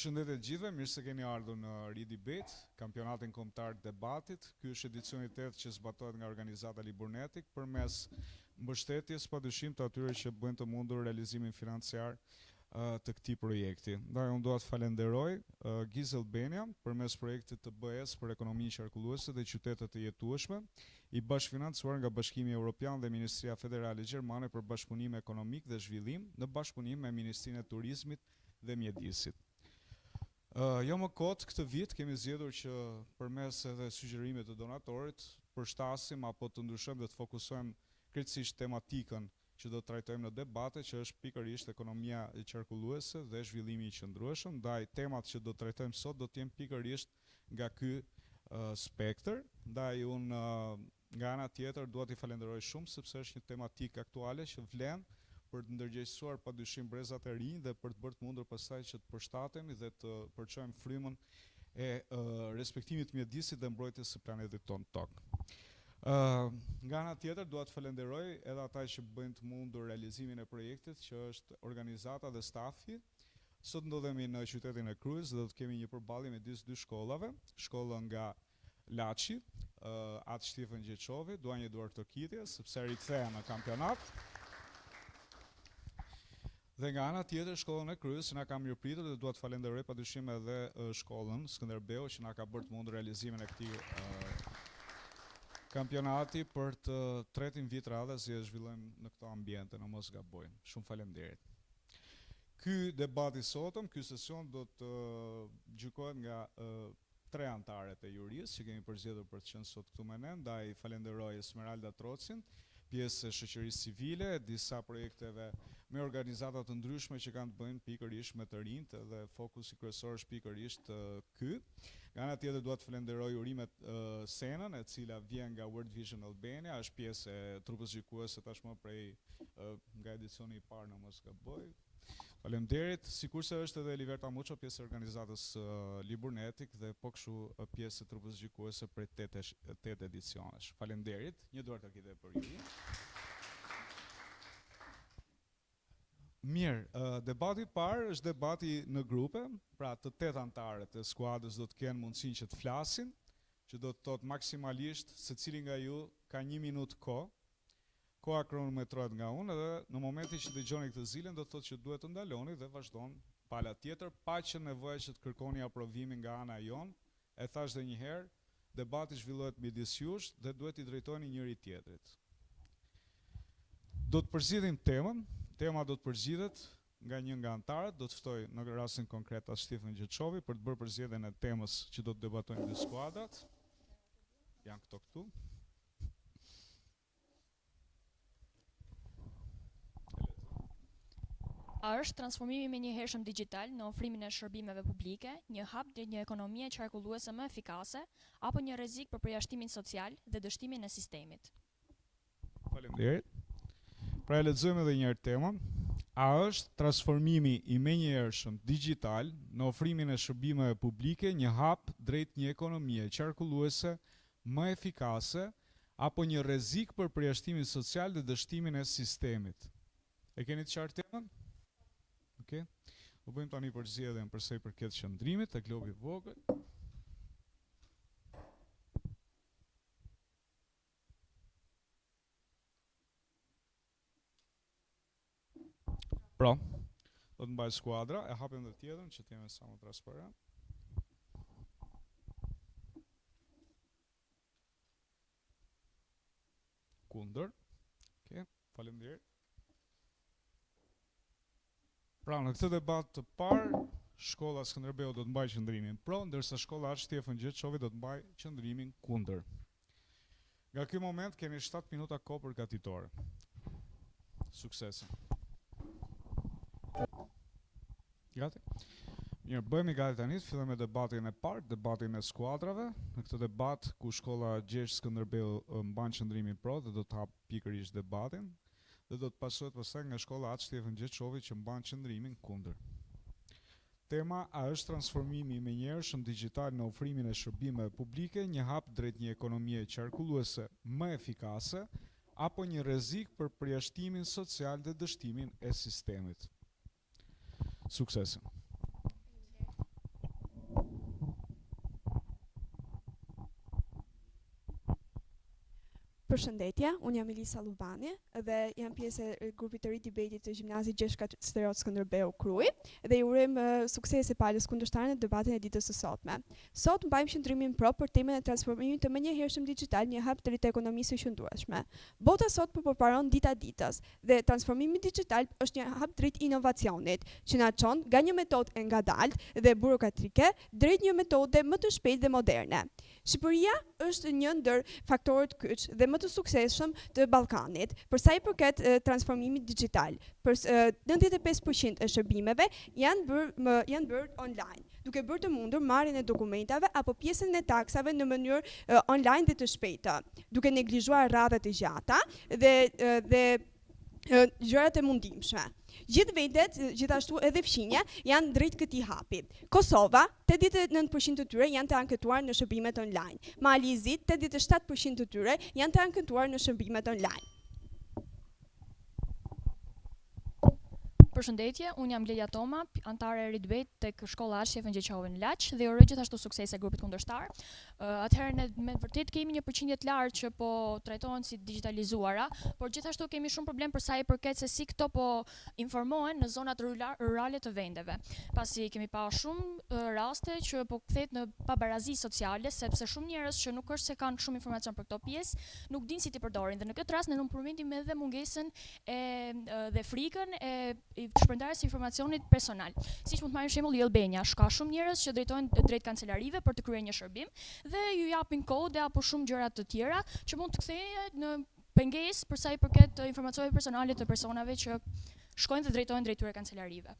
Përshëndetje të gjithëve, mirë se keni ardhur në Redebate, kampionatin kombëtar të debatit. Ky është edicioni i 8 që zbatohet nga organizata Liburnetic përmes mbështetjes padyshim të atyre që bëjnë të mundur realizimin financiar të këtij projekti. Ndaj unë dua të falenderoj GIZ Albania përmes projektit të BE-së për ekonominë qarkulluese dhe qytete të jetueshme, i bashkëfinancuar nga Bashkimi Evropian dhe Ministria Federale Gjermane për Bashkëpunim Ekonomik dhe Zhvillim në bashkëpunim me Ministrinë e Turizmit dhe Mjedisit. Jo më kot, këtë vit kemi zgjedhur që përmes edhe sugjerimit të donatorit, përshtasim apo të ndryshojmë dhe të fokusojmë krejtësisht tematikën që do të trajtojmë në debate, që është pikërisht ekonomia qarkulluese dhe zhvillimi i qëndrueshëm, ndaj temat që do të trajtojmë sot do të jenë pikërisht nga ky spektër, ndaj unë nga ana tjetër dua t'i falenderoj shumë sepse është një tematikë aktuale që vlen për të ndërgjegjësuar padyshim brezat e rinj dhe për të bërë të mundur pastaj që të përshtatemi dhe të përçojmë frymën e respektimit të mjedisit dhe mbrojtjes së planetit tonë Tokë. Nga ana tjetër dua të falenderoj edhe ata që bëjnë të mundur realizimin e projektit, që është organizata dhe stafi. Sot ndodhemi në qytetin e Krujës dhe do të kemi një përballje midis dy shkollave, shkollën nga Laçi, At Shtjefën Gjeçovi, dua një duartrokitje sepse rikthehen në kampionat. Dhe nga ana tjetër shkollën e Krujës që na ka mirëpritur dhe dua të falenderoj padyshim edhe shkollën Skënderbeu që na ka bërë të mundur realizimin e këtij kampionati për të tretin vit radhazi e zhvillojmë në këto ambiente, në mos gaboj. Shumë faleminderit. Ky debat i sotëm, ky sesion do të gjykohet nga tre anëtarët e jurisë që kemi përzgjedhur për të qenë sot këtu me ne, ndaj falenderoj Esmeralda Trocin, pjesë e shoqërisë civile, disa projekteve me organizata të ndryshme që kanë të bëjnë pikërisht me të rinjtë dhe fokusi kryesor është pikërisht ky. Nga ana tjetër dua të falenderoj Urime Senën, e cila vjen nga World Vision Albania, është pjesë e trupës gjykuese tashmë prej nga edicioni i parë në mos gaboj. Faleminderit, sikurse është edhe Liberta Muço, pjesë e organizatës Liburnetic dhe po kështu pjesë e trupës gjykuese prej 8 edicionesh. Faleminderit, një duartrokitje për ju. Mirë, debati i parë është debati në grupe, pra të tetë anëtarët e skuadrës do të kenë mundësinë që të flasin, që do të thotë maksimalisht secili nga ju ka një minutë kohë Koha kronometrohet nga unë dhe në momentin që dëgjoni këtë zilen do të thotë që duhet të ndaloni dhe vazhdon pala tjetër pa qenë nevoja që të kërkoni aprovimin nga ana jonë, e thashë dhe një herë, debati zhvillohet midis jush dhe duhet t'i drejtoheni njëri tjetrit. Do të përzgjidhim temën, tema do të përzgjidhet nga një nga anëtarët, do të ftoj në rastin konkret At Shtjefën Gjeçovi për të bërë përzgjedhjen e temës që do të debatojnë dy skuadrat. Janë këto këtu. A është transformimi i menjëhershëm digjital në ofrimin e shërbimeve publike një hap drejt një ekonomie qarkulluese më efikase apo një rrezik për përjashtimin social dhe dështimin e sistemit? Faleminderit. Pra e lexojmë edhe një herë temën. A është transformimi i menjëhershëm digjital në ofrimin e shërbimeve publike një hap drejt një ekonomie qarkulluese më efikase apo një rrezik për përjashtimin social dhe dështimin e sistemit. E keni të qartë temën? Okej. Do bëjmë tani përzgjedhjen për sa i përket qëndrimit te globi i vogël. Pro, do të mbajë skuadra, e hapim dhe tjetrën që të jemi sa më transparent. Kundër. Okej, faleminderit. Pra, në këtë debat të parë, shkolla Skënderbeu do të mbajë qëndrimin pro, ndërsa shkolla At Shtjefën Gjeçovi do të mbajë qëndrimin kundër. Nga ky moment keni 7 minuta kohë përgatitore. Suksese. Gati? Mirë, bëhemi gati tani të fillojmë me debatin e parë, debatin e skuadrave. Në këtë debat ku shkolla Gjergj Skënderbeu mban qëndrimin pro dhe do të hapë pikërisht debatin dhe do të pasohet pastaj nga shkolla At Shtjefën Gjeçovi që mban qëndrimin kundër. Tema, A është transformimi i menjëhershëm digjital në ofrimin e shërbimeve publike një hap drejt një ekonomie qarkulluese më efikase apo një rrezik për përjashtimin social dhe dështimin e sistemit? Suksese! Përshëndetje, unë jam Elisa Llubani dhe jam pjesë e grupit të Redebate-it të gjimnazit Gjergj Kastriot Skënderbeu Krujë dhe i urojmë suksese palës kundërshtare në debatin e ditës së sotme. Sot mbajmë qëndrimin pro për temën e transformimit të menjëhershëm dixhital një hap drejt ekonomisë së qëndrueshme. Bota sot po përparon dita ditës dhe transformimi dixhital është një hap drejt inovacionit, që na çon nga një metodë e ngadaltë dhe burokratike drejt një metode më të shpejtë dhe moderne. Shqipëria është një ndër faktorët kyç dhe më të suksesshëm të Ballkanit për sa i përket transformimit dixhital. Për 95% e shërbimeve janë bërë online, duke bërë të mundur marrjen e dokumentave apo pjesën e taksave në mënyrë online dhe të shpejtë, duke neglizhuar radhët e gjata dhe gjërat e mundimshme. Gjithë vendet, gjithashtu edhe fqinje, janë drejt këtij hapi. Kosova, 89% të tyre janë të anketuar në shërbimet online. Mali i Zi, 87% të tyre janë të anketuar në shërbimet online. Përshëndetje, unë jam Leja Toma, antare e Redebate tek shkolla At Shtjefën Gjeçovi në Laç dhe i uroj gjithashtu suksese grupit kundërshtar. Atëherë ne me vërtet kemi një përqindje të lartë që po trajtohen si digitalizuara, por gjithashtu kemi shumë problem për sa i përket se si këto po informohen në zonat rurale të vendeve. Pasi kemi pa shumë raste që po kthehet në pabarazi sociale, sepse shumë njerëz që nuk është se kanë shumë informacion për këto pjesë, nuk dinë si t'i përdorin dhe në këtë rast ne nuk përmendim edhe mungesën e dhe frikën e shpërndarjes së informacionit personal. Siç mund të marrim shembull e-Albania, ka shumë njerëz që drejtohen drejt kancelarive për të kryer një shërbim dhe ju japin kode apo shumë gjëra të tjera që mund të kthehet në pengesë për sa i përket informacioneve personale të personave që shkojnë dhe drejtohen drejt tyre kancelarive.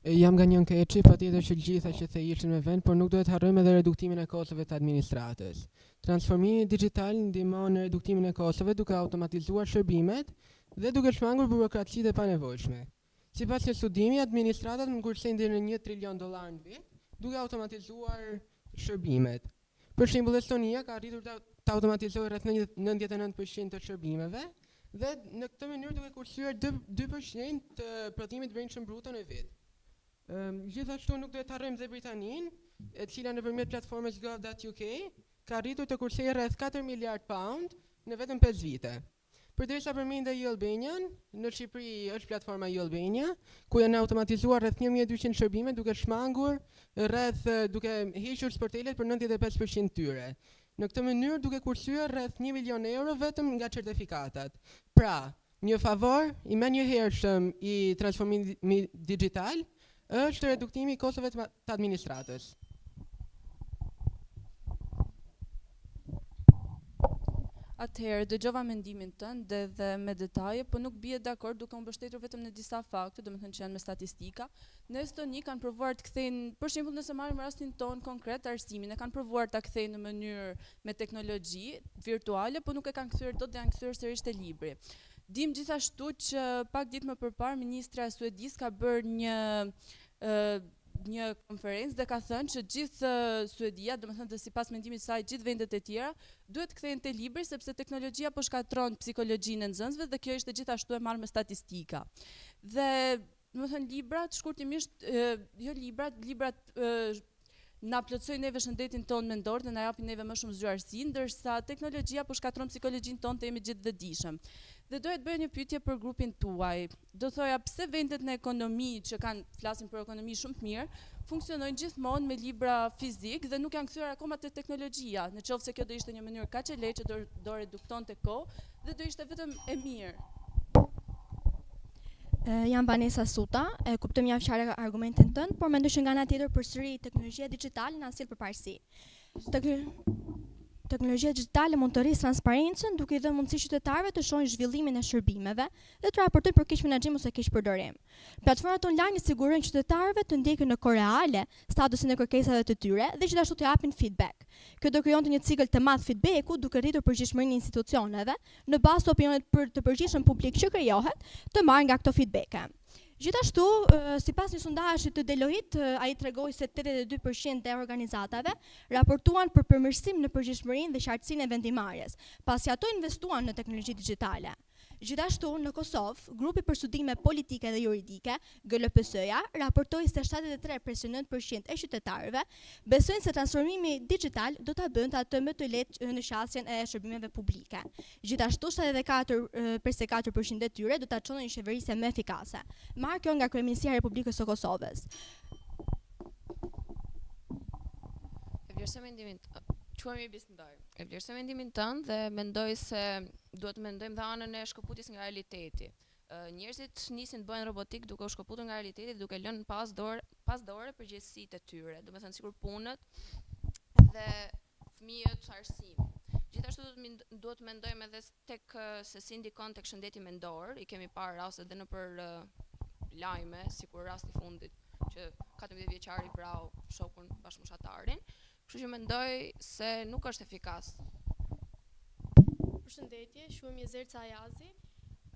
Jam nga një Keçi, patjetër që gjitha që the ishin me vend, por nuk duhet harrojmë edhe reduktimin e kostove të administratës. Transformimi digital ndihmon në reduktimin e kostove duke automatizuar shërbimet dhe duke shmangur burokracitë e panevojshme. Sipas një studimi, administratat mund kursejnë deri në 1 trilion dollar në vit duke automatizuar shërbimet. Për shembull, Estonia ka arritur të automatizojë rreth 99% të shërbimeve dhe në këtë mënyrë duke kursyer 2% të prodhimit brendshëm bruto në vit. Gjithashtu nuk duhet të harrojmë dhe Britaninë, e cila nëpërmjet platformës gov.uk ka arritur të kursejë rreth 4 miliard pound në vetëm 5 vite. Përderisa përmende e-Albanian, në Shqipëri është platforma e-Albania, ku janë automatizuar rreth 1200 shërbime duke shmangur rreth duke hequr sportelet për 95% tyre. Në këtë mënyrë duke kursyer rreth 1 milion euro vetëm nga certifikatat. Pra, një favor i menjëhershëm i transformimit digital është reduktimi i kostove të administratës. Atëherë, dëgjova mendimin tënd dhe me detaje, po nuk bie dakord duke u mbështetur vetëm në disa fakte, domethënë që janë me statistika. Në Estoni kanë provuar të kthejnë, për shembull, nëse marrim rastin ton konkret, arsimin, e kanë provuar ta kthejnë në mënyrë me teknologji virtuale, po nuk e kanë kthyer dot dhe janë kthyer sërish te libri. Dim gjithashtu që pak ditë më përpara ministra e Suedisë ka bërë një konferencë dhe ka thënë që gjithë Suedia, domethënë dhe sipas mendimit të saj gjithë vendet e tjera, duhet të kthehen te libri sepse teknologjia po shkatërron psikologjinë e nxënësve dhe kjo ishte gjithashtu e marrë me statistika. Dhe domethënë librat shkurtimisht, jo librat, librat na plotësojnë neve shëndetin ton mendor dhe na japin neve më shumë zgjuarsi, ndërsa teknologjia po shkatërron psikologjinë tonë të jemi gjithë vetëdijshëm. Dhe doja të bëja një pyetje për grupin tuaj. Do thoja pse vendet në ekonomi që kanë flasin për ekonomi shumë të mirë, funksionojnë gjithmonë me libra fizik dhe nuk janë kthyer akoma te teknologjia, në qoftë se kjo do ishte një mënyrë kaq e lehtë që do reduktonte kohë dhe do ishte vetëm e mirë. Jam Vanessa Suta, e kuptoj mjaft qartë argumentin tënd, por mendoj që nga ana tjetër përsëri teknologjia digjitale na sjell përparësi. Teknologjia digjitale mund të rrisë transparencën duke i dhënë mundësi qytetarëve të shohin zhvillimin e shërbimeve dhe të raportojnë për keq menaxhim ose keqpërdorim. Platformat online i sigurojnë qytetarëve të ndjekin në kohë reale statusin e kërkesave të tyre dhe gjithashtu të japin feedback. Kjo do krijonte një cikël të madh feedbacku duke rritur përgjithshmërinë e institucioneve në bazë të opinionit për të përgjithshëm publik që krijohet të marrë nga këto feedbacke. Gjithashtu, sipas një sondazhi të Deloitte, ai tregoi se 82% e organizatave raportuan për përmirësim në përgjithshmërinë dhe qartësinë e vendimarrjes, pasi ato investuan në teknologji digjitale. Gjithashtu, në Kosovë, Grupi për Studime Politike dhe Juridike, GLPS-ja, raportoi se 73,9% e qytetarëve besojnë se transformimi dixhital do ta bënte atë më të lehtë në qasjen e shërbimeve publike. Gjithashtu, 74,4% e tyre do ta çonte në një qeverisje më efikase. Marrë kjo nga Kryeministria e Republikës së Kosovës. E vlerësoj mendimin Quhem Ibis Ndoj. E vlerësoj mendimin tënd dhe mendoj se duhet të mendojmë dhe anën e shkëputjes nga realiteti. Njerëzit nisin të bëhen robotik duke u shkëputur nga realiteti dhe duke lënë pas dorë pas dore përgjegjësitë e tyre, domethënë sikur punët dhe fëmijët, arsimi. Gjithashtu duhet të duhet të mendojmë edhe tek se si ndikon tek shëndeti mendor, i kemi parë rastet dhe nëpër lajme, sikur rasti i fundit që 14 vjeçari vrau shokun bashkëmoshatarin. Kështu që mendoj se nuk është efikas. Përshëndetje, quhem Jezerca Ajazi.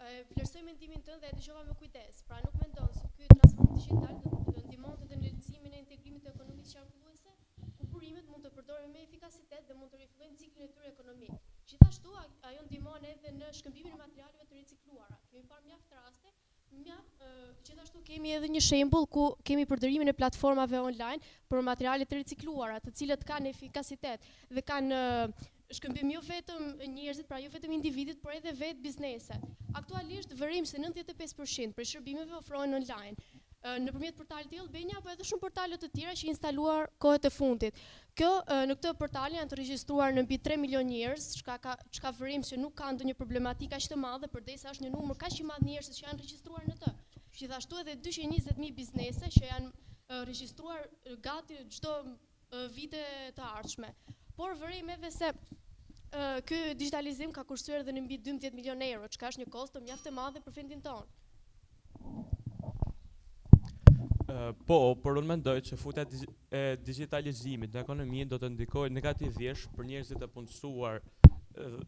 E vlerësoj mendimin tënd dhe e dëgjova me kujdes. Pra nuk mendon se ky transformim digjital do të ndihmonte edhe në lehtësimin e integrimit të ekonomisë qarkulluese, ku burimet mund të përdoren me efikasitet dhe mund të rifillojnë ciklin e tyre ekonomik. Gjithashtu, ajo ndihmon edhe në shkëmbimin e materialeve të ricikluara. Kemi parë mjaft raste Mjaft, gjithashtu kemi edhe një shembull ku kemi përdorimin e platformave online për materiale të ricikluara, të cilët kanë efikasitet dhe kanë shkëmbim jo vetëm njerëzit, pra jo vetëm individit, por edhe vetë bizneset. Aktualisht vërejmë se 95% prej shërbimeve ofrohen online nëpërmjet portalit e-Albania apo edhe shumë portale të tjera që instaluar kohët e fundit. Kjo në këtë portal janë të regjistruar në mbi 3 milion njerëz, çka ka çka vërejmë se nuk ka ndonjë problematikë aq të madhe përderisa është një numër kaq i madh njerëzish që janë regjistruar në të. Gjithashtu edhe 220.000 biznese që janë regjistruar gati çdo vite të ardhshme. Por vërejmë edhe se ky digjitalizim ka kursyer edhe në mbi 12 milion euro, çka është një kosto mjaft e madhe për vendin tonë. Po, por unë mendoj që futja e digjitalizimit në ekonomi do të ndikojë negativisht për njerëzit e punësuar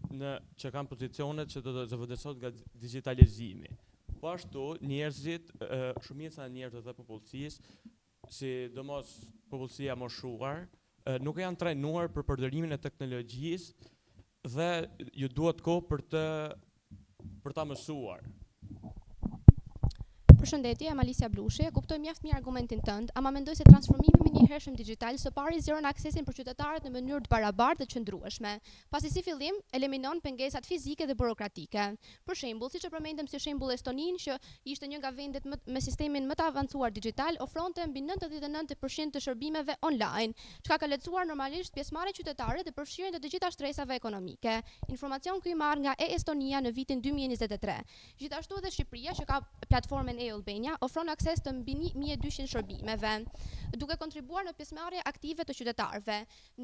në që kanë pozicione që do të zëvendësohet nga digjitalizimi. Po ashtu, njerëzit, shumica e njerëzve dhe popullsisë, sidomos popullsia e moshuar, nuk janë trajnuar për përdorimin e teknologjisë dhe ju duhet kohë për të për ta mësuar. Përshëndetje, jam Alicia Blushi. E kuptoj mjaft mirë argumentin tënd, ama mendoj se transformimi i menjëhershëm dixhital së pari zgjeron aksesin për qytetarët në mënyrë të barabartë dhe të qëndrueshme, pasi si fillim eliminon pengesat fizike dhe burokratike. Për shembull, siç e përmendëm si shembull Estoninë që ishte një nga vendet më me sistemin më të avancuar dixhital, ofronte mbi 99% të shërbimeve online, çka ka lehtësuar normalisht pjesëmarrjen qytetare dhe përfshirjen e të gjitha shtresave ekonomike. Informacion ky i marrë nga e-Estonia në vitin 2023. Gjithashtu edhe Shqipëria që ka platformën e-Albania ofron akses të mbi 1200 shërbimeve, duke kontribuar në pjesëmarrje aktive të qytetarëve.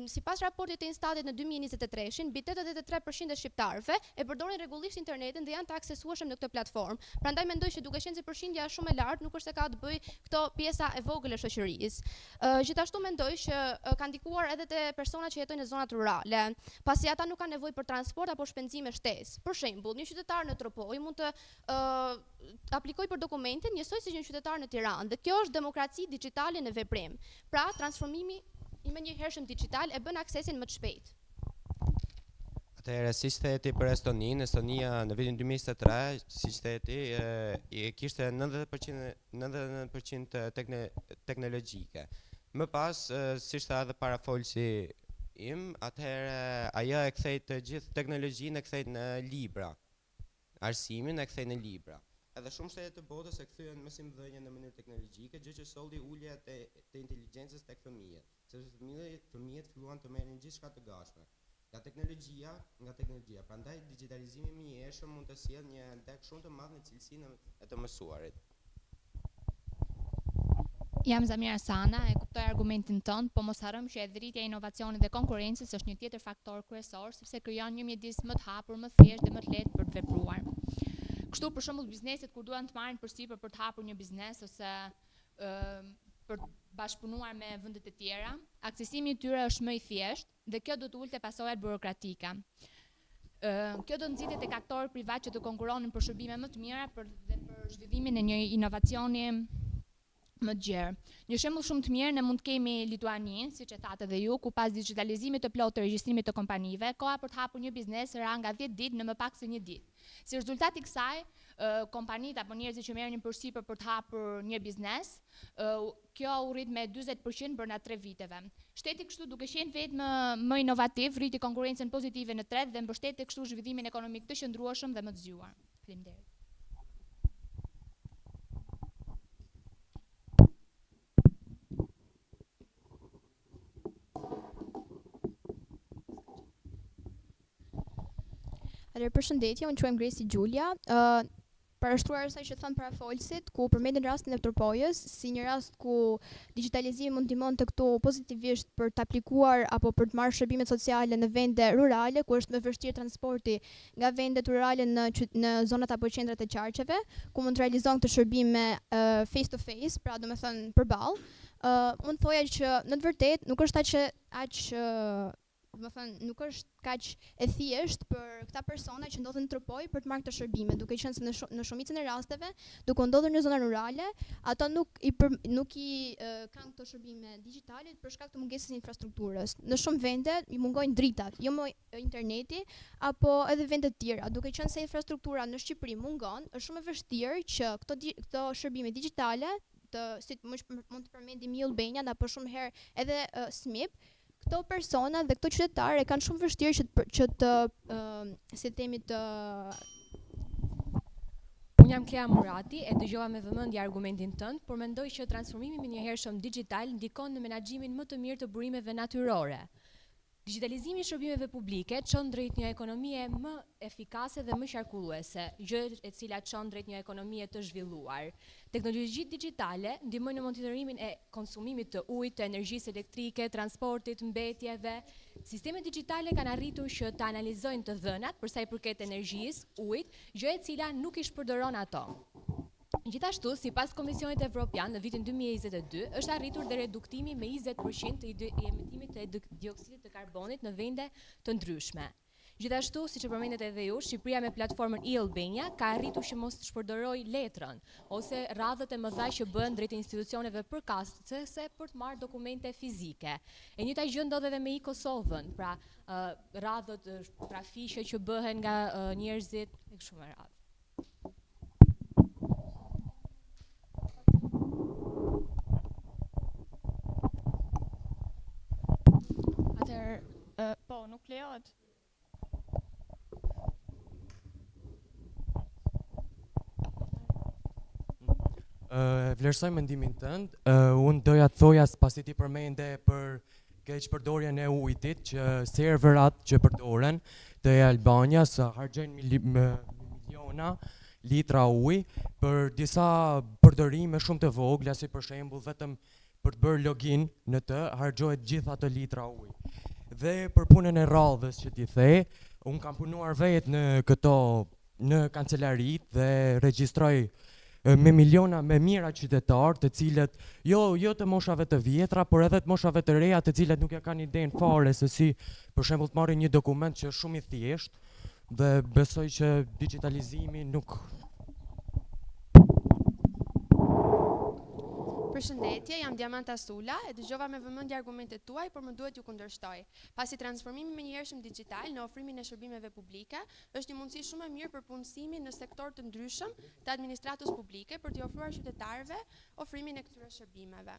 Sipas raportit të Instatit në 2023-shin, mbi 83% e shqiptarëve e përdorin rregullisht internetin dhe janë të aksesueshëm në këtë platformë. Prandaj mendoj që duke qenë se përqindja është shumë e lartë, nuk është se ka të bëjë këto pjesa e vogël e shoqërisë. Gjithashtu mendoj që ka ndikuar edhe te personat që jetojnë në zonat rurale, pasi ata nuk kanë nevojë për transport apo shpenzime shtesë. Për shembull, një qytetar në Tropojë mund të aplikojë për dokumentin njësoj si një qytetar në Tiranë dhe kjo është demokraci digjitale në veprim. Pra, transformimi i menjëhershëm dixhital e bën aksesin më të shpejtë. Atëherë, siç the ti për Estoninë, Estonia në vitin 2023, siç the ti, e, kishte 90% 99% të tekne, teknologjike. Më pas, siç tha edhe parafolësi im, atëherë ajo e kthej të gjithë teknologjinë e kthej në libra. Arsimin e kthej në libra. Edhe shumë shtete të botës e kthyen mësimdhënien në mënyrë teknologjike, gjë që solli ulje të, të inteligjencës tek fëmijët, sepse fëmijët, fëmijët filluan të merrnin gjithçka të gatshme. Nga teknologjia, nga teknologjia. Prandaj digjitalizimi i menjëhershëm mund të sjellë një hendek shumë të madh në cilësinë e të mësuarit. Jam Zamira Sana, e kuptoj argumentin tënd, po mos harrojmë që edhe rritja e inovacionit dhe konkurrencës është një tjetër faktor kryesor, sepse krijon një mjedis më të hapur, më thjesht dhe më të lehtë për të vepruar. Kështu, për shembull, bizneset kur duan të marrin përsipër për të hapur një biznes ose ë për të bashkëpunuar me vendet e tjera, aksesimi i tyre është më i thjeshtë dhe kjo do të ulte pasojat burokratike. Ë kjo do të nxite tek aktorët privat që të konkurronin për shërbime më të mira për dhe për zhvillimin e një inovacioni më të gjerë. Një shembull shumë të mirë ne mund të kemi Lituaninë, siç e thatë edhe ju, ku pas digjitalizimit të plotë të regjistrimit të kompanive, koha për të hapur një biznes ra nga 10 ditë në më pak se një ditë. Si rezultat i kësaj, kompanitë apo njerëzit që merrnin përsipër për të hapur një biznes, kjo u rrit me 40% brenda 3 viteve. Shteti kështu duke qenë vetë më, më inovativ, rriti konkurrencën pozitive në treg dhe mbështeti kështu zhvillimin ekonomik të qëndrueshëm dhe më të zgjuar. Faleminderit. Atëherë përshëndetje, unë quhem Gresi Gjulia. Ë uh, parashtruar asaj që thanë parafolësit, ku përmendën rastin e Tropojës si një rast ku digjitalizimi mund ndihmonte këtu pozitivisht për të aplikuar apo për të marrë shërbimet sociale në vende rurale, ku është më vështirë transporti nga vendet rurale në në zonat apo qendrat e qarqeve, ku mund të realizohen këto shërbime uh, face to face, pra domethënë përballë. Uh, unë thoja që në të vërtetë nuk është aq aq uh, domethënë nuk është kaq e thjeshtë për këta persona që ndodhen në Tropojë për të marrë këto shërbime, duke qenë se në, shu, në shumicën e rasteve, duke u ndodhur në zona rurale, ato nuk i për, nuk i uh, kanë këto shërbime digjitale për shkak të mungesës së infrastrukturës. Në shumë vende i mungojnë dritat, jo më interneti apo edhe vende të tjera. Duke qenë se infrastruktura në Shqipëri mungon, është shumë e vështirë që këto di, këto shërbime digjitale të si mund të përmendim e-Albania apo shumë herë edhe uh, SMIP, këto persona dhe këto qytetarë e kanë shumë vështirë që të, që të uh, si themi të Unë jam Klea Murati, e dëgjova me vëmendje argumentin tënd, por mendoj që transformimi i menjëhershëm digjital ndikon në menaxhimin më të mirë të burimeve natyrore. Digjitalizimi i shërbimeve publike çon drejt një ekonomie më efikase dhe më qarkulluese, gjë e cila çon drejt një ekonomie të zhvilluar. Teknologjitë digjitale ndihmojnë në monitorimin e konsumimit të ujit, të energjisë elektrike, transportit, mbetjeve. Sistemet digjitale kanë arritur që të analizojnë të dhënat për sa i përket energjisë, ujit, gjë e cila nuk i shpërdoron ato. Gjithashtu, sipas Komisionit Evropian në vitin 2022, është arritur dhe reduktimi me 20% të emetimit të dioksidit të karbonit në vende të ndryshme. Gjithashtu, siç e përmendët edhe ju, Shqipëria me platformën e-Albania ka arritur që mos të shpërdorojë letrën ose radhët e mëdha që bëhen drejt institucioneve përkatëse për të marrë dokumente fizike. E njëjta gjë ndodh edhe me e-Kosovën, pra radhët, trafiqe që bëhen nga njerëzit e kështu me radhë. Atëherë, po, nuk lejohet. E vlerësoj mendimin tënd. Unë doja të thoja pasi ti përmende për keqpërdorjen e ujit që serverat që përdoren të e-Albanias harxhojnë miliona litra ujë për disa përdorime shumë të vogla, si për shembull vetëm për të bërë login në të, harxhohet gjithë ato litra ujë. Dhe për punën e radhës që ti the, unë kam punuar vetë në këto në kancelarit dhe regjistroj me miliona, me mijëra qytetarë të cilët jo jo të moshave të vjetra, por edhe të moshave të reja, të cilët nuk ja kanë idenë fare se si për shembull të marrin një dokument që është shumë i thjeshtë dhe besoj që digjitalizimi nuk Përshëndetje, jam Diamanta Sula, e dëgjova me vëmendje argumentet tuaj, por më duhet t'ju kundërshtoj. Pasi transformimi i menjëhershëm digjital në ofrimin e shërbimeve publike është një mundësi shumë e mirë për punësimin në sektorë të ndryshëm të administratës publike për t'i ofruar qytetarëve ofrimin e këtyre shërbimeve.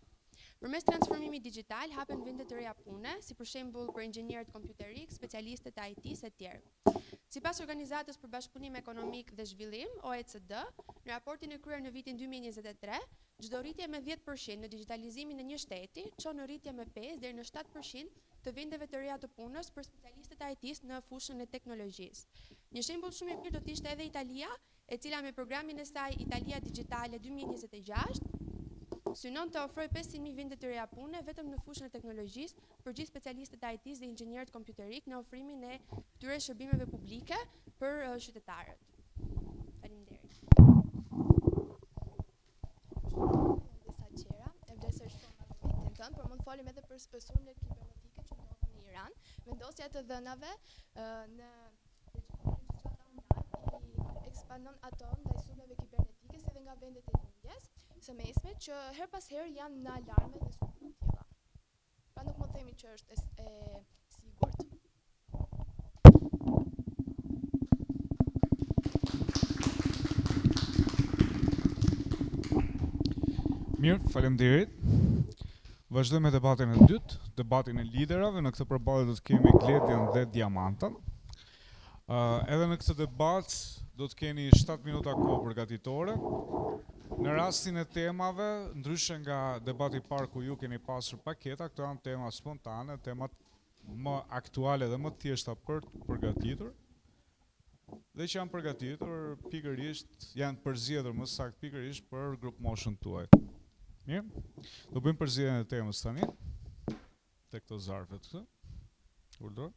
Përmes transformimit digjital hapen vende të reja pune, si për shembull për inxhinierët kompjuterikë, specialistët e IT-s e tjerë. Sipas Organizatës për Bashkëpunim Ekonomik dhe Zhvillim, OECD, në raportin e kryer në vitin 2023, çdo rritje me 10% në digjitalizimin e një shteti çon në rritje me 5 deri në 7% të vendeve të reja të punës për specialistët e IT-s në fushën e teknologjisë. Një shembull shumë i mirë do të ishte edhe Italia, e cila me programin e saj Italia Digitale 2026 synon të ofrojë 500.000 vende të reja pune vetëm në fushën e teknologjisë për gjithë specialistët e IT-s dhe inxhinierët kompjuterikë në ofrimin e këtyre shërbimeve publike për qytetarët. Faleminderit. Disa tjera, e vlerësoj shumë argumentin tënd, por mund të folim edhe për sulmet kibernetike që ndodhen në Iran. Vendosja e të dhënave në regjistrat online i ekspandon ato ndaj sulmeve kibernetike si dhe nga vendet e lindjes. së mesme që herë pas here janë në alarme dhe sulme të tilla. Pra nuk mund të themi që është e, e sigurt. Mirë, faleminderit. Vazhdojmë me debatin e dytë, debatin e liderave. Në këtë përballje do të kemi Gledian dhe Diamantën. Uh, edhe në këtë debat do të keni 7 minuta kohë përgatitore. Në rastin e temave, ndryshe nga debati i parë ku ju keni pasur paketa, këto janë tema spontane, temat më aktuale dhe më të thjeshta për të përgatitur dhe që janë përgatitur pikërisht, janë përzgjedhur më saktë pikërisht për grupmoshën tuaj. Mirë? Do bëjmë përzgjedhjen e temës tani te këto zarfet këtu. Urdhëro.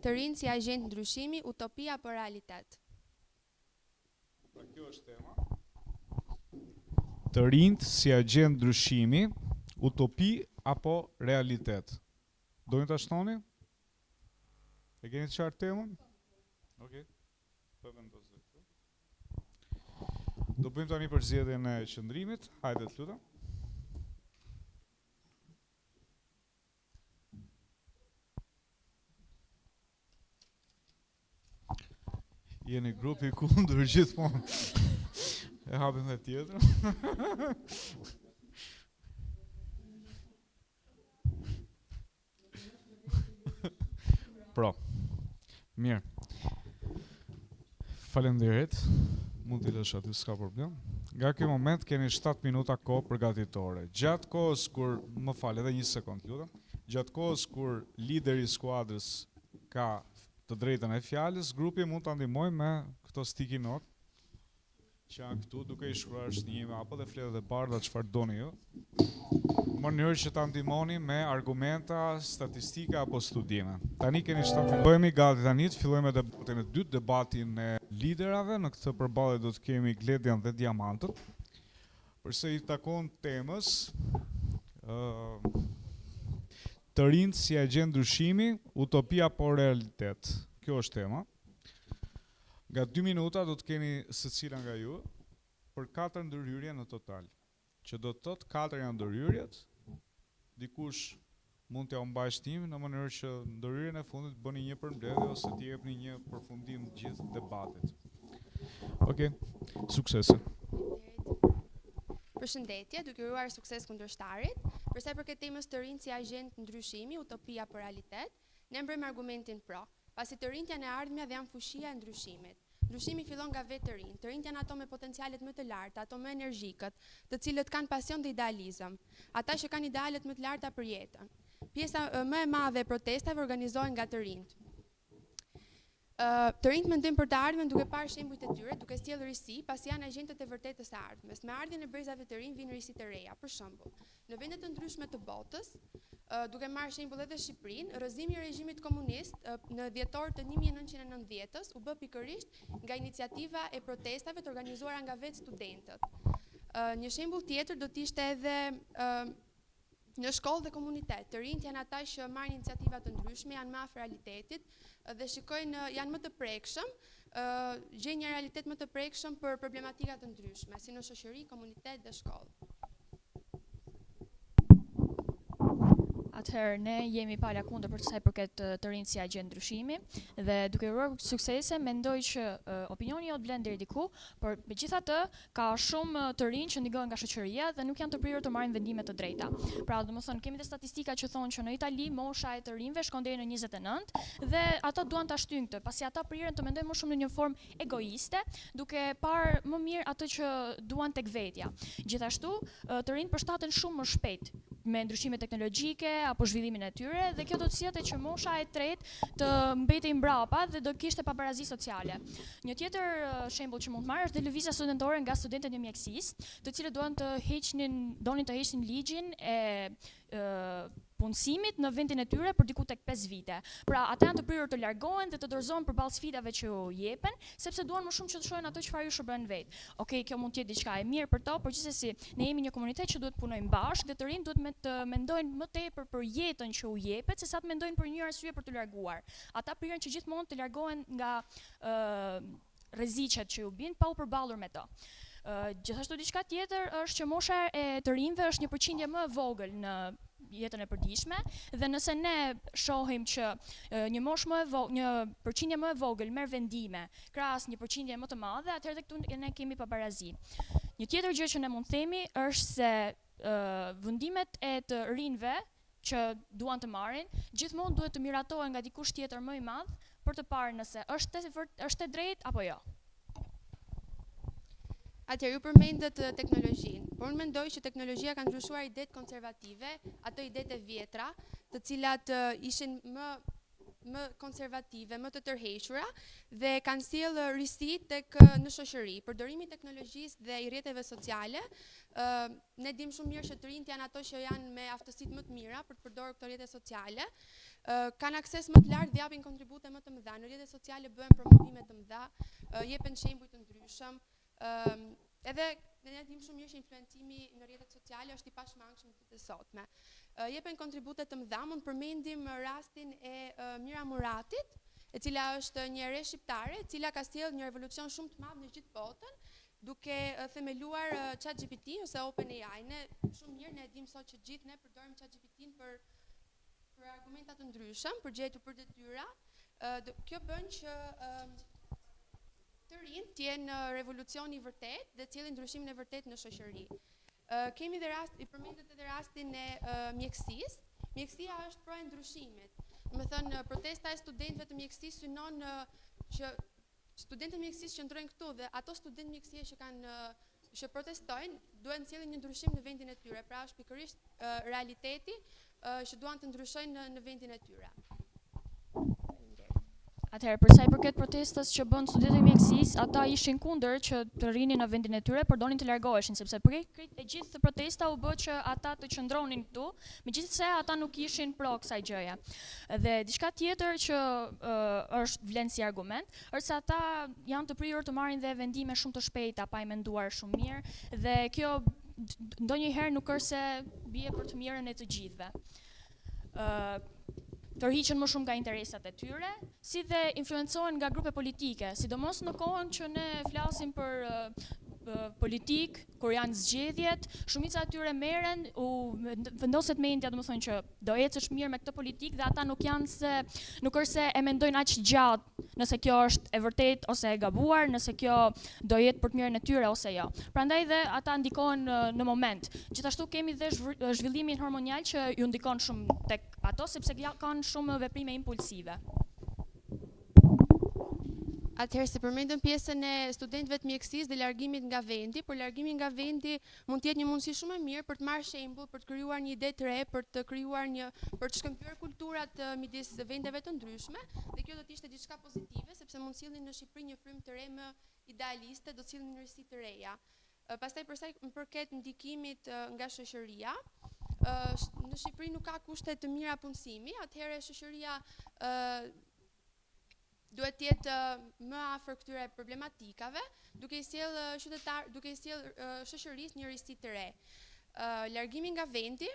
Të rinjtë si agjentë ndryshimi, utopi apo realitet? Pra kjo është tema. Të rinjtë si agjentë ndryshimi, utopi apo realitet? Doni ta shtoni? E keni të qartë temën? Okej. Okay. Po vendos dhe këtu. Do bëjmë tani përzgjedhjen e qëndrimit. Hajde të lutem. Jeni grupi kundër gjithmonë. E hapim dhe tjetrën. Pro. Mirë. Faleminderit. Mund t'i lësh aty, s'ka problem. Nga ky moment keni 7 minuta kohë përgatitore. Gjatë kohës kur, më fal edhe një sekond, lutem. Gjatë kohës kur lideri i skuadrës ka të drejtën e fjalës, grupi mund ta ndihmojë me këto sticky note që janë këtu duke i shkruar shënime apo dhe fletët e bardha çfarë doni ju. Në mënyrë që ta ndihmoni me argumenta, statistika apo studime. Tani keni 7 minuta. Bëhemi gati tani të fillojmë me debatin e dytë, debatin e liderave. Në këtë përballje do të kemi Gledian dhe Diamantën. Për sa i takon temës, ë të rinjtë si agjentë ndryshimi, utopi apo realitet. Kjo është tema. Nga 2 minuta do të keni secila nga ju për 4 ndërhyrje në total. Që do të thotë 4 janë ndërhyrjet, dikush mund t'jua mbajë shënim në mënyrë që ndërhyrjen e fundit bëni një përmbledhje ose t'i jepni një përfundim gjithë debatit. Okej, okay. suksese. Përshëndetje, duke uruar sukses kundërshtarit. Për sa i përket temës të rinjtë si agjentë ndryshimi, utopi apo realitet, ne mbrojmë argumentin pro, pasi të rinjtë janë e ardhmja dhe janë fuqia e ndryshimit. Ndryshimi fillon nga vetë të rinjtë. Të rinjtë janë ato me potencialet më të larta, ato më energjikët, të cilët kanë pasion dhe idealizëm. Ata që kanë idealet më të larta për jetën. Pjesa më e madhe e protestave organizohen nga të rinjtë. Të rinjtë mendojnë për të ardhmen duke parë shembujt e tyre, duke sjellë risi, pasi janë agjentët e vërtetë të së ardhmes. Me ardhjen e brezave të rinj vijnë risi të reja. Për shembull, në vende të ndryshme të botës, duke marrë shembull edhe Shqipërinë, rrëzimi i regjimit komunist në dhjetor të 1990-s u bë pikërisht nga iniciativa e protestave të organizuara nga vetë studentët. Një shembull tjetër do të ishte edhe Në shkollë dhe komunitet, të rinjtë janë ata që marrin iniciativa të ndryshme, janë më afër realitetit dhe shikojnë, janë më të prekshëm, gjejnë një realitet më të prekshëm për problematika të ndryshme, si në shoqëri, komunitet dhe shkollë. Atëherë ne jemi pala kundër për sa i përket të rinjtë si agjentë ndryshimi dhe duke uruar suksese mendoj që opinioni jot vlen deri diku, por megjithatë Ka shumë të rinj që ndikohen nga shoqëria dhe nuk janë të prirur të marrin vendime të drejta. Pra, domethënë, kemi dhe statistika që thonë që në Itali mosha e të rinjve shkon deri në 29 dhe ata duan ta shtyjnë këtë, pasi ata priren të mendojnë më shumë në një formë egoiste, duke parë më mirë atë që duan tek vetja. Gjithashtu, të rinjtë përshtaten shumë më shpejt me ndryshimet teknologjike apo zhvillimin e tyre dhe kjo do të sillte që mosha e tretë të mbetej mbrapa dhe do kishte pabarazi sociale. Një tjetër shembull që mund të marr është dhe lëvizja studentore nga studentët e mjekësisë, të cilët duan të heqnin, donin të heqnin ligjin e. punësimit në vendin e tyre për diku tek 5 vite. Pra, ata janë të prirur të largohen dhe të dorëzohen përballë sfidave që u jepen, sepse duan më shumë që të shohin ato çfarë ju shërben vetë. Okej, kjo mund të jetë diçka e mirë për to, por gjithsesi ne jemi një komunitet që duhet të punojmë bashkë dhe të rinjtë duhet me të mendojnë më tepër për jetën që u jepet sesa të mendojnë për një arsye për t'u larguar. Ata priren që gjithmonë të largohen nga ë rreziqet që ju bien pa u përballur me to. Gjithashtu diçka tjetër është që mosha e të rinjve është një përqindje më e vogël në jetën e përditshme dhe nëse ne shohim që një moshë më e vogël, një përqindje më e vogël merr vendime krahas një përqindje më të madhe, atëherë dhe këtu ne kemi pabarazi. Një tjetër gjë që ne mund të themi është se vendimet e të rinjve që duan të marrin, gjithmonë duhet të miratohen nga dikush tjetër më i madh për të parë nëse është e është e drejtë apo jo. Atëherë ju përmendët teknologjinë, por unë mendoj që teknologjia ka ndryshuar idetë konservative, ato idetë e vjetra, të cilat ishin më më konservative, më të tërhequra dhe kanë sjellë risi tek në shoqëri. Përdorimi i teknologjisë dhe i rrjeteve sociale, ë ne dimë shumë mirë që të rinjtë janë ato që janë me aftësitë më të mira për të përdorur këto rrjete sociale, ë kanë akses më të lartë dhe japin kontribute më të mëdha. Në rrjete sociale bëhen promovime të mëdha, jepen shembuj të ndryshëm, ë edhe ne dimë shumë mirë që influencimi në rrjetet sociale është i pashmangshëm në ditët e sotme. Jepen kontribute të mëdha, mund të përmendim rastin e Mira Muratit, e cila është një e re shqiptare, e cila ka sjellë një revolucion shumë të madh në gjithë botën, duke themeluar ChatGPT ose OpenAI. Ne shumë mirë ne e dimë sot që gjithë ne përdorim ChatGPT-n për për argumenta të ndryshëm, për gjetur për detyra. Kjo bën që të rinjtë të jenë revolucioni i vërtetë dhe të sjellin ndryshimin e vërtetë në shoqëri. Kemi dhe rast, i përmendët edhe rastin e mjekësisë. Mjekësia është pro e ndryshimit. Domethënë, protesta e studentëve të mjekësisë synon që studentët e mjekësisë qëndrojnë këtu dhe ato studentë mjekësie që kanë që protestojnë duhet të sjellin një ndryshim në vendin e tyre. Pra është pikërisht realiteti që duan të ndryshojnë në, në vendin e tyre. Atëherë, për sa i përket protestës që bënë studentët e mjekësisë, ata ishin kundër që të rrinin në vendin e tyre, por donin të largoheshin, sepse për e gjithë protesta u bë që ata të qëndronin këtu, megjithëse ata nuk ishin pro kësaj gjëje. Dhe diçka tjetër që uh, është vlen si argument, është se ata janë të prirur të marrin dhe vendime shumë të shpejta pa i menduar shumë mirë dhe kjo ndonjëherë nuk është se bie për të mirën e të gjithëve. Ë tërhiqen më shumë nga interesat e tyre, si dhe influencohen nga grupe politike, sidomos në kohën që ne flasim për politikë, kur janë zgjedhjet, shumica e tyre merren, u vendoset mendja, domethënë që do ecësh mirë me këtë politikë dhe ata nuk janë se nuk është se e mendojnë aq gjatë nëse kjo është e vërtetë ose e gabuar, nëse kjo do jetë për të mirën e tyre ose jo. Prandaj dhe ata ndikohen në, në moment. Gjithashtu kemi dhe zhvillimin hormonal që ju ndikon shumë tek ato sepse kanë shumë veprime impulsive. Atëherë se përmendëm pjesën e studentëve të mjekësisë dhe largimit nga vendi, por largimi nga vendi mund të jetë një mundësi shumë e mirë për të marrë shembull, për të krijuar një ide të re, për të krijuar një për të shkëmbyer kulturat midis vendeve të ndryshme dhe kjo do të ishte diçka pozitive sepse mund të sillnin në Shqipëri një frymë të re më idealiste, do të sillnin risi të reja. Pastaj për sa i përket ndikimit nga shoqëria, në Shqipëri nuk ka kushte të mira punësimi, atëherë shoqëria duhet të jetë më afër këtyre problematikave, duke i sjellë qytetar, duke i sjellë shoqërisë një risi të re. Largimi nga vendi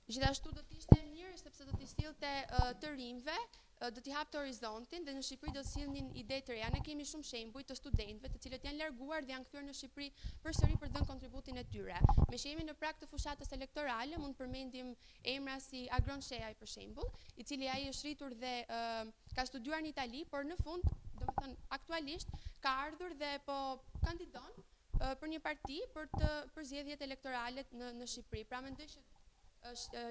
gjithashtu do të ishte mirë sepse do t'i sillte të rinjve, do t'i hapte horizontin dhe në Shqipëri do të sillnin ide të reja. Ne kemi shumë shembuj të studentëve të cilët janë larguar dhe janë kthyer në Shqipëri përsëri për të dhënë kontributin e tyre. Meqë jemi në prag të fushatës elektorale, mund të përmendim emra si Agron Shehaj për shembull, i cili ai është rritur dhe ka studiuar në Itali, por në fund, domethënë aktualisht ka ardhur dhe po kandidon për një parti për të për zgjedhjet elektorale në në Shqipëri. Pra mendoj që është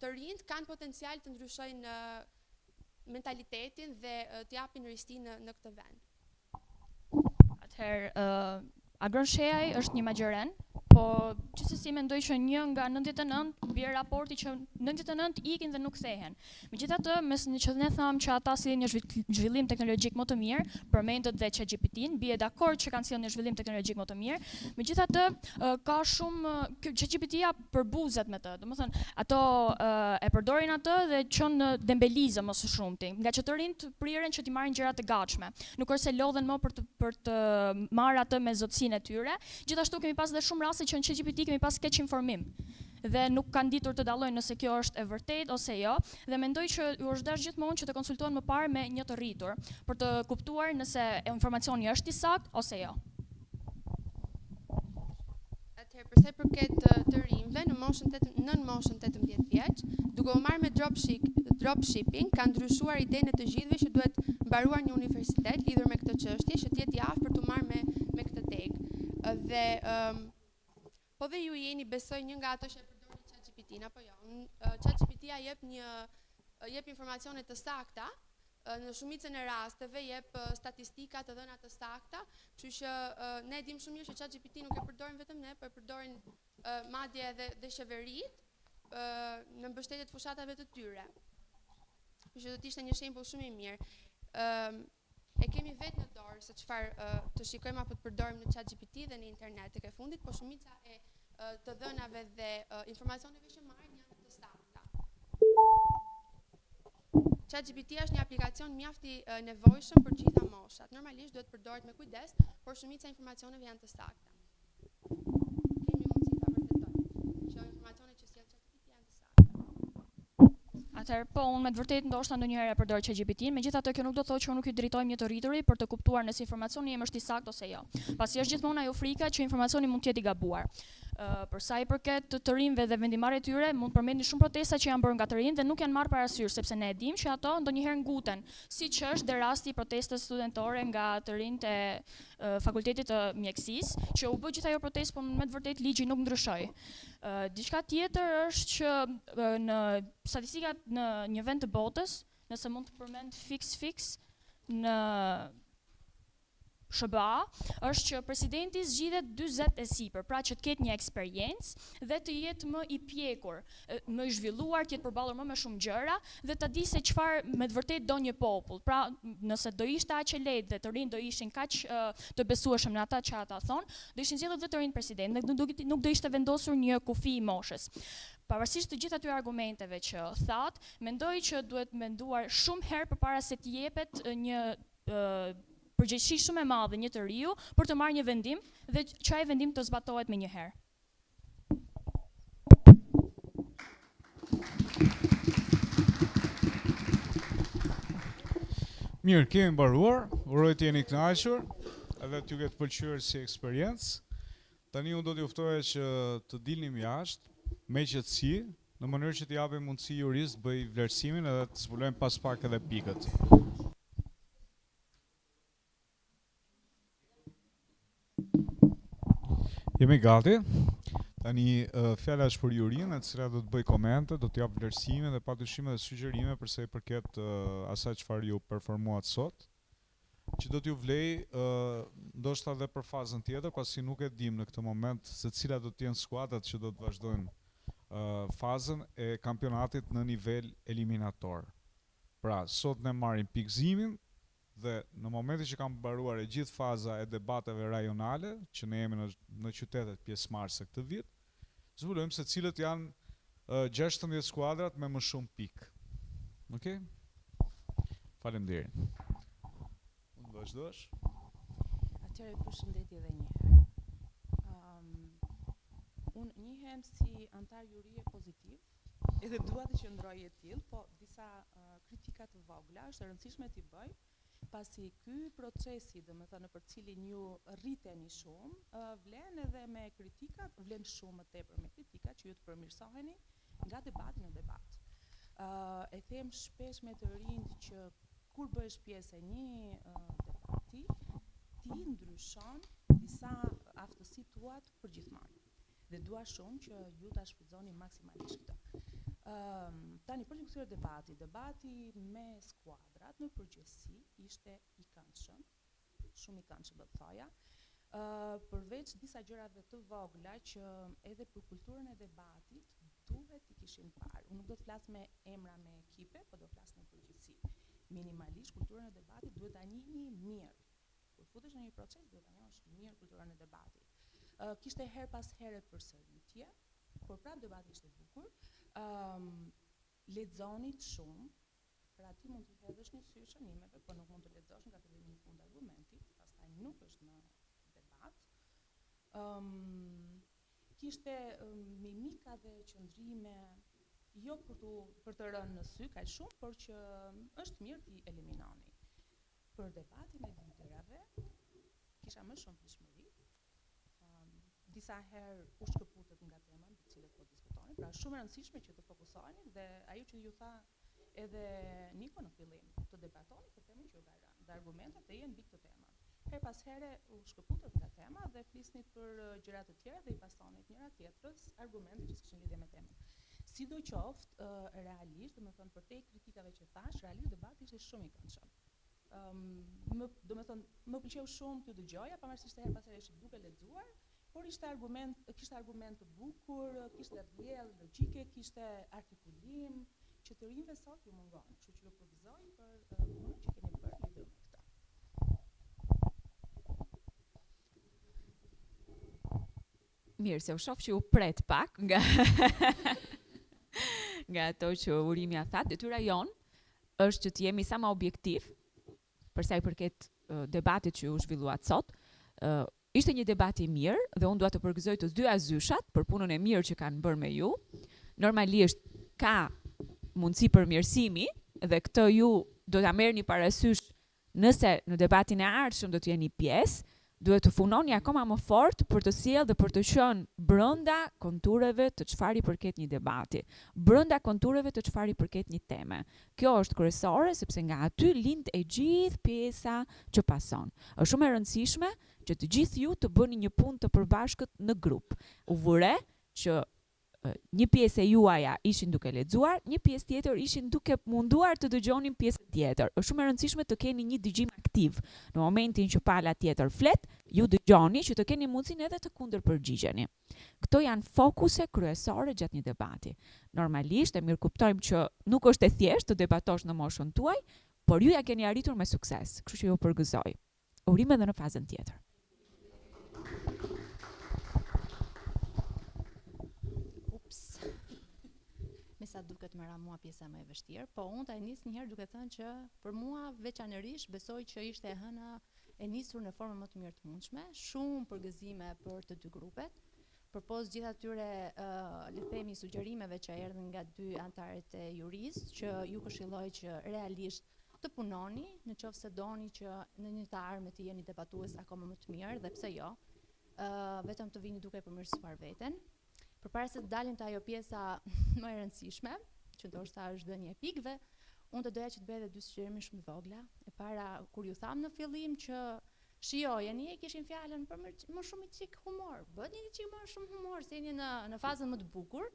të rinjtë kanë potencial të ndryshojnë mentalitetin dhe të japin risi në në këtë vend. Atëherë, uh, Agron Shehaj është një magjeren. Po gjithsesi mendoj që një nga 99 bie raporti që 99 ikin dhe nuk kthehen. Megjithatë, mes në që ne thamë që ata sjellin një zhvillim teknologjik më të mirë, përmendët dhe ChatGPT-n, bie dakord që kanë sjellë një zhvillim teknologjik më të mirë. Megjithatë, ka shumë ChatGPT-ja përbuzet me të. Domethënë, ato e përdorin atë dhe çon në dembelizëm më së shumti, nga që të rinjtë priren që t'i marrin gjërat të gatshme. Nuk është se lodhen më për të për të marrë atë me zotësinë e tyre. Gjithashtu kemi pas dhe shumë raste që në ChatGPT kemi pas keqinformim dhe nuk kanë ditur të dallojnë nëse kjo është e vërtetë ose jo dhe mendoj që u është dashur gjithmonë që të konsultohen më parë me një të rritur për të kuptuar nëse informacioni është i saktë ose jo. Atëherë, për sa i përket të, të rinjve në moshën 8, nën moshën 18 vjeç, duke u marrë me dropship, dropshipping, ka ndryshuar idenë e të gjithëve që duhet mbaruar një universitet lidhur me këtë çështje, që të jetë i aftë për t'u marrë me me këtë degë. Dhe um, po dhe ju jeni besoj një nga ato që e përdorni ChatGPT-n apo jo? ChatGPT-ja jep një jep informacione të sakta në shumicën e rasteve jep statistika të dhëna të sakta, kështu që ne e dimë shumë mirë që ChatGPT nuk e përdorin vetëm ne, po e përdorin madje edhe dhe qeveritë në mbështetje të fushatave të tyre. Kështu që do të ishte një shembull shumë i mirë. Ëm e kemi vetë në dorë se çfarë të shikojmë apo të përdorim në ChatGPT dhe në internet tek e fundit, po shumica e të dhënave dhe informacioneve që marrim janë të sakta. ChatGPT është një aplikacion mjaft i nevojshëm për të gjitha moshat. Normalisht duhet përdoret me kujdes, por shumica e informacioneve janë të sakta. Kemi mundësi ta vërtetojmë që informacionet që sjell ChatGPT janë të sakta. Atëherë, po, unë me të vërtetë ndoshta ndonjëherë e përdor ChatGPT-n, megjithatë kjo nuk do të thotë që unë nuk i drejtohem një të rrituri për të kuptuar nëse informacioni im është i saktë ose jo. Pasi është gjithmonë ajo frika që informacioni mund të jetë i gabuar. Për sa i përket të, të rinjve dhe vendimmarrjes tyre, mund të përmendni shumë protesta që janë bërë nga të rinjtë dhe nuk janë marrë parasysh, sepse ne e dimë që ato ndonjëherë nguten, siç është dhe rasti i protestës studentore nga të rinjtë e Fakultetit të Mjekësisë, që u bë gjithë ajo protestë, por me të vërtetë ligji nuk ndryshoi. Diçka tjetër është që në statistikat në një vend të botës, nëse mund të përmend fiks fiks në SHBA, është që presidenti zgjidhet 40 e sipër, pra që të ketë një eksperiencë dhe të jetë më i pjekur, më i zhvilluar, të jetë përballur më me shumë gjëra dhe ta di se çfarë me të vërtetë do një popull. Pra, nëse do ishte aq e lehtë dhe të rinjtë do ishin kaq të besueshëm në ata që ata thonë, do ishin zgjedhur dhe të rinjtë president dhe nuk do, nuk do ishte vendosur një kufi i moshës. Pavarësisht të gjithë atyre argumenteve që thatë, mendoj që duhet menduar shumë herë përpara se të jepet një përgjegjësi shumë e madhe një të riu për të marrë një vendim dhe që ai vendim të zbatohet menjëherë. Mirë, kemi mbaruar. Uroj të jeni kënaqur edhe t'ju ketë pëlqyer si eksperiencë. Tani unë do t'ju ftoja që të dilnim jashtë me qetësi, në mënyrë që t'i japim mundësi jurisë të bëjë vlerësimin edhe të zbulojmë pas pak edhe pikët. Jemi gati. Tani fjala është për jurinë, e cila do të bëjë komente, do të japë vlerësime dhe padyshim edhe sugjerime për sa i përket asaj çfarë ju performuat sot, që do t'ju vlejë ndoshta edhe për fazën tjetër, pasi nuk e dimë në këtë moment se cilat do të jenë skuadrat që do të vazhdojnë fazën e kampionatit në nivel eliminator. Pra, sot ne marrim pikëzimin dhe në momentin që ka mbaruar e gjithë faza e debateve rajonale, që ne jemi në në qytetet pjesëmarrëse këtë vit, zbulojmë se cilët janë 16 skuadrat me më shumë pikë. Okej? Faleminderit. Mund të vazhdosh? Atëherë përshëndetje edhe një herë. Um, unë njihem si anëtar jurie pozitiv, edhe dua të qëndroj e tillë, po disa uh, kritika të vogla është e rëndësishme t'i bëj, pasi ky procesi, domethënë për cilin ju rriteni shumë, uh, vlen edhe me kritikat, vlen shumë më tepër me kritikat që ju të përmirësoheni nga debati në debat. Uh, e them shpesh me të rinjtë që kur bëhesh pjesë e një uh, debati, ti ndryshon disa aftësi tuat për gjithmonë. Dhe dua shumë që ju ta shfrytëzoni maksimalisht këtë. Ëm tani për t'u kthyer debati, debati me skuadrat në përgjithësi ishte i këndshëm, shumë i këndshëm do të thoja. Ë përveç disa gjërave të vogla që edhe për kulturën e debatit duhet t'i kishin parë. Unë nuk do të flas me emra me ekipe, po do flas në përgjithësi. Minimalisht kulturën e debatit duhet ta njihni mirë. Kur futesh në një proces duhet ta njohësh mirë kulturën e debatit. Ë kishte herë pas here përsëritje, por prapë debati ishte i bukur. Ëm lexonit shumë, Pra ti mund t'i hedhësh një sy shënimeve, por nuk mund të lexosh nga fillimi në fund argumentit, pastaj nuk është më debat. Ëm kishte mimika dhe qëndrime jo për të për të rënë në sy kaq shumë, por që është mirë t'i eliminoni. Për debatin e liderave kisha më shumë pritshmëri, disa herë u shkëputët nga tema mbi të cilët po diskutoni, pra është shumë e rëndësishme që të fokusoheni dhe ajo që ju tha edhe Niko në fillim, të debatoni për temën që ju ka rënë dhe argumentat të jenë mbi këtë temë. Herë pas here u shkëputët nga tema dhe flisnit për gjëra të tjera dhe i pasonit njëra tjetrës argumente që s'kishin lidhje me temën. Sidoqoftë, realisht, domethënë përtej kritikave që thashë, realisht debati ishte shumë i këndshëm. Më, domethënë, më pëlqeu shumë t'ju dëgjoja, pavarësisht se herë pas here ishit duke lexuar, por ishte argument, kishte argument të bukur, kishte rrjedhë logjike, kishte artikulim që të rinjve sot ju mungon. Kështu që ju përgëzoj për punën që keni bërë lidhur me këtë. Mirë, se u shof që u pret pak nga nga ato që Urimja tha, detyra jonë është që të jemi sa më objektiv për sa i përket debatit që ju zhvilluat sot. Uh, ishte një debat i mirë dhe unë dua të përgëzoj të dyja zyshat për punën e mirë që kanë bërë me ju. Normalisht ka mundësi përmirësimi dhe këtë ju do ta merrni parasysh Nëse në debatin e ardhshëm do të jeni pjesë, duhet të punoni akoma më fort për të sjellë dhe për të qenë brenda kontureve të çfarë i përket një debati, brenda kontureve të çfarë i përket një teme. Kjo është kryesore sepse nga aty lind e gjithë pjesa që pason. Është shumë e rëndësishme që të gjithë ju të bëni një punë të përbashkët në grup. U vu re që një pjesë e juaja ishin duke lexuar, një pjesë tjetër ishin duke munduar të dëgjonin pjesën tjetër. Është shumë e rëndësishme të keni një dëgjim aktiv. Në momentin që pala tjetër flet, ju dëgjoni që të keni mundësinë edhe të kundërpërgjigjeni. Këto janë fokuse kryesore gjatë një debati. Normalisht e mirëkuptojmë që nuk është e thjeshtë të debatosh në moshën tuaj, por ju ia keni arritur me sukses, kështu që ju përgëzoj. Urime edhe në fazën tjetër. Ups. Me sa duket më ra mua pjesa më e vështirë, po unë ta nis një herë duke thënë që për mua veçanërisht besoj që ishte e hëna e nisur në formën më të mirë të mundshme, shumë përgëzime për të dy grupet. Përpos gjithë atyre, uh, le të themi, sugjerimeve që erdhën nga dy anëtarët e jurisë, që ju këshilloj që realisht të punoni, në qoftë se doni që në një të ardhme të jeni debatues akoma më të mirë dhe pse jo, uh, vetëm të vini duke përmirësuar veten. Përpara se të dalim te ajo pjesa më e rëndësishme, që ndoshta është dhënia e pikëve, unë do doja që të bëj edhe dy sugjerime shumë të vogla. E para, kur ju thamë në fillim që shijojeni, e kishim fjalën për më, më shumë një çik humor. Bëni një çik më shumë humor se jeni në në fazën më të bukur.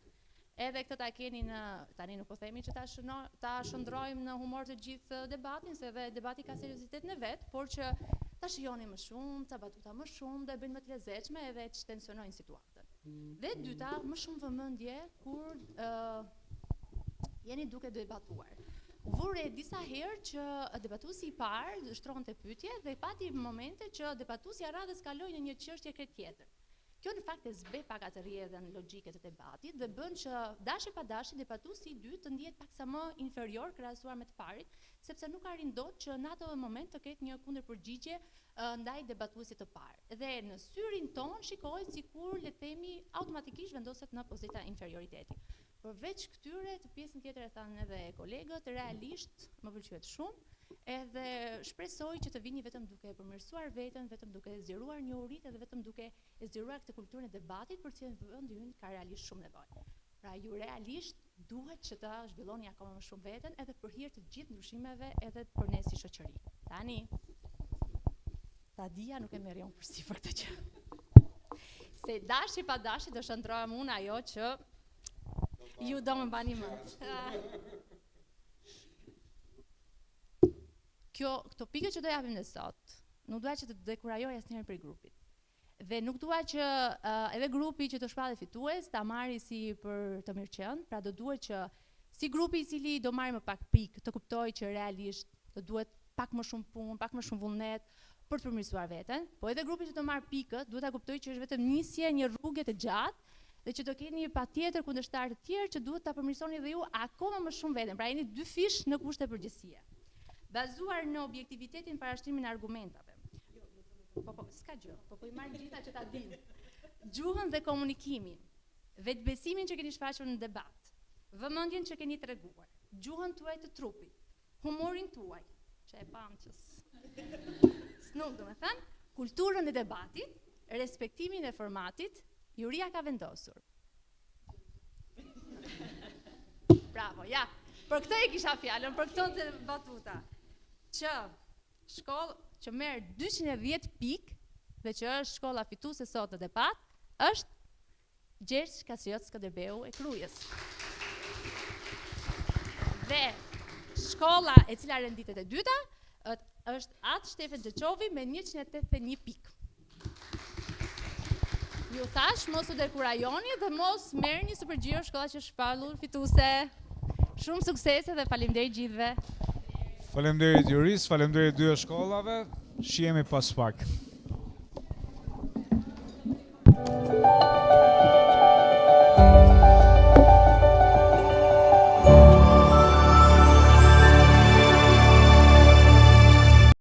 Edhe këtë ta keni në tani nuk po themi që ta shëno, ta shndërrojmë në humor të gjithë debatin, se edhe debati ka seriozitetin e vet, por që ta shijoni më shumë, ca batuta më shumë, do e bëjnë më të lezetshme edhe të çtensionojnë situatën. Dhe e dyta, më shumë vëmendje kur uh, jeni duke debatuar. U vu re disa herë që debatuesi i parë shtronte pyetje dhe pati momente që debatuesja e radhës kaloi në një çështje krejt tjetër. Kjo në fakt e zbeh pak atë rrjedhën logjike të debatit dhe bën që dashje pa dashje debatuesi i dytë të ndihet paksa më inferior krahasuar me të parin, sepse nuk arrin dot që në atë moment të ketë një kundërpërgjigje ndaj debatuesit të parë. Dhe në syrin tonë shikohet sikur le të themi automatikisht vendoset në pozita inferioriteti. Përveç këtyre, të pjesën tjetër e thanë edhe kolegët, realisht më pëlqyet shumë, edhe shpresoj që të vini vetëm duke përmirësuar veten, vetëm duke zgjeruar njohuritë edhe vetëm duke e zgjeruar këtë kulturën e debatit për të cilën vendi ynë ka realisht shumë nevojë. Pra ju realisht duhet që ta zhvilloni akoma më shumë veten edhe për hir të gjithë ndryshimeve edhe për ne si shoqëri. Tani, ta dija nuk e merrja unë përsipër këtë gjë. Se dashje pa dashje do shndërrohem unë ajo që ju do më mbani mend. Kjo, këto pikë që do japim ne sot, nuk dua që të dekurajoj asnjërin prej grupit. Dhe nuk dua që uh, edhe grupi që të shpallet fitues ta marri si për të mirëqenë, pra do duhet që si grupi i cili do marrë më pak pikë, të kuptojë që realisht do duhet pak më shumë punë, pak më shumë vullnet për të përmirësuar veten, po edhe grupi që do marrë pikët, duhet ta kuptojë që është vetëm nisje e një rruge të gjatë dhe që do keni patjetër kundërshtarë të tjerë që duhet ta përmirësoni dhe ju akoma më shumë veten. Pra jeni dyfish në kushte përgjegjësie. Bazuar në objektivitetin parashtrimin e argumentave. Po po, s'ka gjë, po po i marr gjitha që ta dinë. Gjuhën dhe komunikimin, vetëbesimin që keni shfaqur në debat, vëmendjen që keni treguar, gjuhën tuaj të trupit, humorin tuaj, që e pamë që s'nuk, domethënë, kulturën e debatit, respektimin e formatit, juria ka vendosur. Bravo, ja. Për këtë e kisha fjalën, për këto të batuta. Që shkollë që merr 210 pikë dhe që është shkolla fituese sot në debat, është Gjergj Kastriot Skënderbeu e Krujës. Dhe shkolla e cila renditet e dyta është At Shtefen Gjeçovi me 181 pikë. Ju thash mos u dekurajoni dhe mos merrni superxhiro shkolla që është shpallur fituese. Shumë suksese dhe faleminderit gjithëve. Faleminderit jurisë, faleminderit dyja shkollave. Shihemi pas pak.